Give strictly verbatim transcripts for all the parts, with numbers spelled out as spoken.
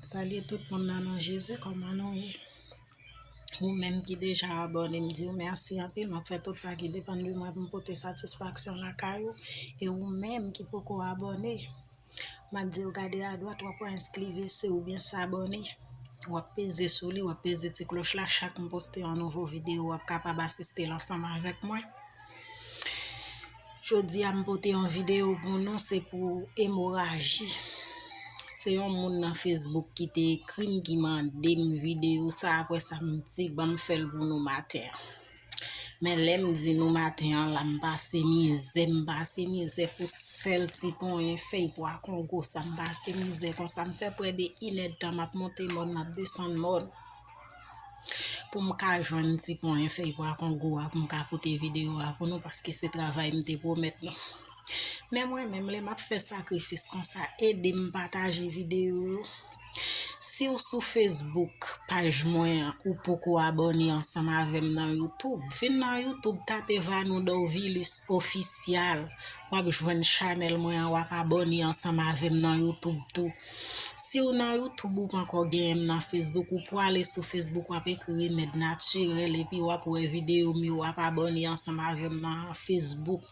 Salye tout moun nan non Jezi, kòman nou ye? Ou menm ki deja abòne, m di w mèsi anpil. M ap fè tout sa ki depann de mwen pou m pote satisfaksyon lakay ou. E ou menm ki poko abòne, m ap di w gade adwat, w ap wè enskrivese oubyen sabòne. W ap peze sou li, w ap peze ti klòch la. Chak m poste yon nouvo videyo, w ap kapab asiste l ansanm avèk mwen. Jodi a, m pote yon videyo pou nou, se pou emoraji. Se yon moun nan Facebook ki te ekri m, ki mande m videyo sa, apre sa m di, "Ban m fè l pou nou maten an." Men lè m di nou maten an la, m pase mizè, m pase mizè pou sèl ti ponyen fèy pwa kongo sa, m pase mizè konsa, m fè prè de inèdtan, m ap monte mòn, m ap desann mòn. Pou m ka jwenn ti ponyen fèy pwa kongo a, pou m ka pote videyo a pou nou, paske se travay m te pwomèt nou. Men mwen menm, lè m ap fè sakrifis konsa, ede m pataje videyo yo. Si w sou Facebook, paj mwen an, ou poko abòne ansanm avè m nan YouTube, vin nan YouTube, tape Vanou Dorvilus Official. W ap jwenn chanèl mwen an, w ap abòne ansanm avè m nan YouTube tou. Si w nan YouTube, ou pankò genyen m nan Facebook, ou pwale sou Facebook, w ap ekri Remèd Natirèl, epi w ap wè videyo m yo, w ap abòne ansanm avè m nan Facebook.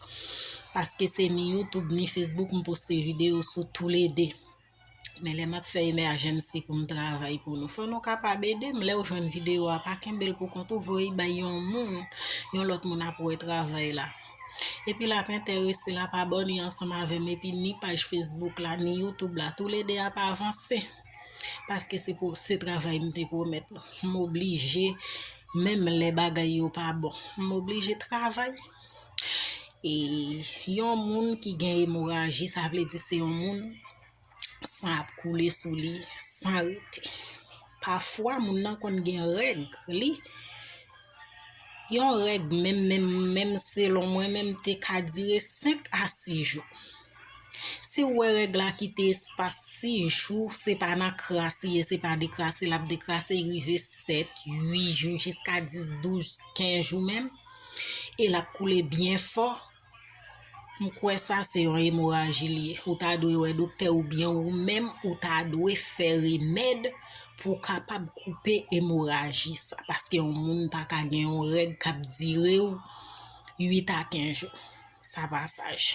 Paske se ni YouTube, ni Facebook, m poste videyo sou toulede. Men lè m ap fè emèjènsi pou m travay pou nou, fò nou kapab ede m. Lè w jwenn videyo a, pa kenbe l pou kont ou, voye bay yon moun, yon lòt moun ap wè travay la. Epi l ap enterese, l ap abòne ansanm avè m, epi ni paj Facebook la, ni YouTube la, toulede ap avanse. Paske se pou, se travay m te pwomèt nou. M oblije, menm lè bagay yo pa bon, m oblije travay. E yon moun ki gen emoraji, sa vle di se yon moun san ap koule sou li san rete. Pafwa, moun nan konn gen règ li. Yon règ menm, menm, menm selon mwen menm te ka dire senk a sis jou. Si w wè règ la kite espas sis jou, se pa nan kras li ye, se pa dekrase l ap dekrase, rive sèt, uit jou, jiska dis, douz, kenz jou menm, e l ap koule byen fò, m kwè sa se yon emoraji li ye. Ou ta dwe wè doktè oubyen ou menm, ou ta dwe fè remèd pou w kapab koupe emoraji sa. Paske yon moun pa ka gen yon règ k ap dire w uit a kenz jou. Sa pa saj.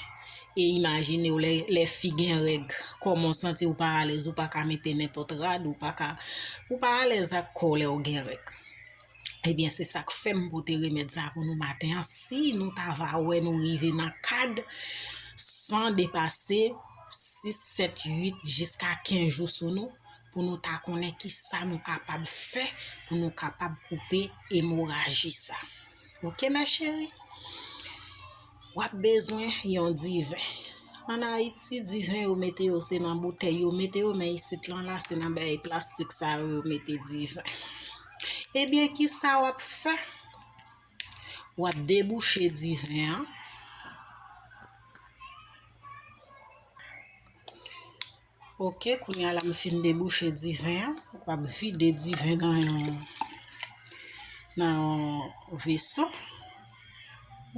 E imajine w lè, lè fi gen règ, kòman w santi w pa alèz, ou pa ka mete nenpòt rad, ou pa ka, ou pa alèz ak kò w lè w gen règ. Ebyen, se sa k fè m pote remèd sa pou nou maten an. Si nou ta va wè nou rive nan kad san depase sis, sèt, uit, jiska kenz jou sou nou, pou nou ta konnen ki sa nou kapab fè pou nou kapab koupe emoraji sa. Oke, mes chéries? W ap bezwen yon diven. Ann Ayiti, diven yo mete yo se nan boutèy yo mete yo, men isit lan la, se nan bagay plastik sa yo, yo mete diven. Ebyen, ki sa w ap fè? W ap debouche diven an. Oke, kounye a la m fin debouche diven an. W ap vide diven nan yon, nan yon veso.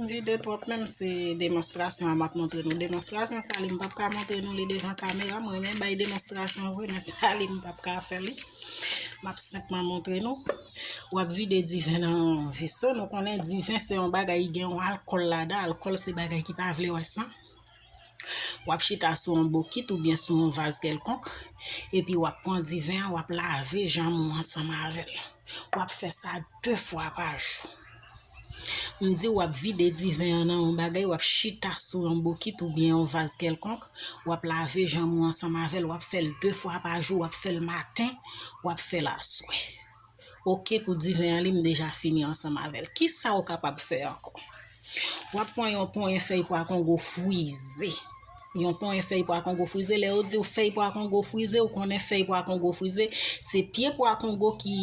M vide twòp menm, se demonstrasyon an m ap montre nou. Demonstrasyon sa li m p ap ka montre nou li devan kamera. M renmen bay demonstrasyon vre, men sa li m p ap ka fè li. M ap senpman montre nou. W ap vide diven nan yon veso. Nou konnen diven se yon bagay ki gen yon alkòl ladan. Alkòl se bagay ki pa vle wè san. W ap chita sou yon bokit oubyen sou yon vaz kèlkonk, epi w ap pran diven an, w ap lave janm ou ansanm avè l. W ap fè sa de fwa pa jou. M di w ap vide diven an nan yon bagay, w ap chita sou yon bokit oubyen yon vaz kèlkonk, w ap lave janm ou ansanm avè l, w ap fè l de fwa pa jou, w ap fè l maten, w ap fè l aswè. Oke, pou diven an li, m deja fini ansanm avè l. Kisa w kapab fè ankò? W ap pran yon ponyen fèy pwa kongo frize. Yon ponyen fèy pwa kongo frize, lè yo di w fèy pwa kongo frize, ou konnen fèy pwa kongo frize, se pye pwa kongo ki,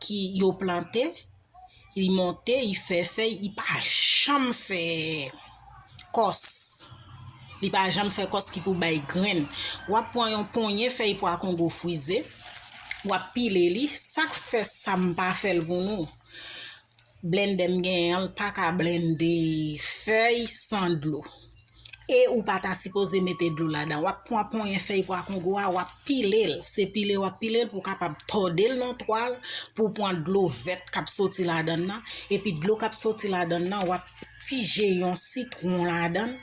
ki yo plante, li monte, li fè fèy, li pa janm fè kòs. Li pa janm fè kòs ki pou bay grenn. W ap pran yon ponyen fèy pwa kongo frize, w ap pile li. Sa k fè sa m pa fè l pou nou? Blendè m genyen an, l pa ka blende fèy san dlo. E ou pa ta sipoze mete dlo ladan. W ap pran ponyen fèy pwa kongo a, w ap pile l. Se pile w ap pile l pou w kapab tòde l nan twal, pou w pran dlo vèt k ap soti ladan nan. Epi dlo k ap soti ladan nan, w ap pije yon sitwon ladan,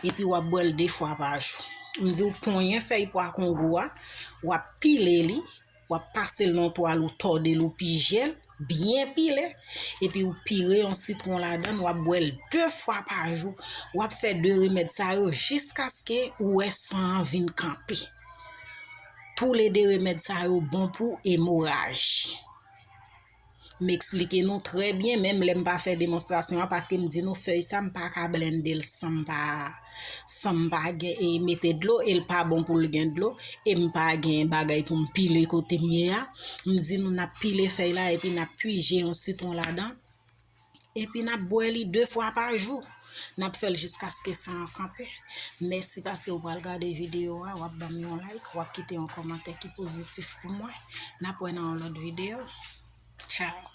epi w ap bwè l de fwa pa jou. M di w ponyen fèy pwa kongo a, w ap pile li, w ap pase l nan twal ou tòde l ou pije l, byen pile, epi w pire yon sitwon ladan, w ap bwè l de fwa pa jou. W ap fè de remèd sa yo jiskaske ou wè san an vin kanpe. Toulede remèd sa yo bon pou emoraji. M eksplike nou trè byen, menm lè m pa fè demonstrasyon an, paske m di nou fèy sa, m pa ka blende l san m pa, san m pa gen, e mete dlo, e l pa bon pou l gen dlo, e m pa gen bagay pou m pile kote m ye a. M di nou n ap pile fèy la, epi n ap pije yon sitwon ladan, epi n ap bwè li de fwa pa jou. N ap fè l jiskaske san an kanpe. Mèsi paske w pral gade videyo a, w ap ban m yon like, w ap kite yon kòmantè ki pozitif pou mwen. N ap wè nan yon lòt videyo. Tchao.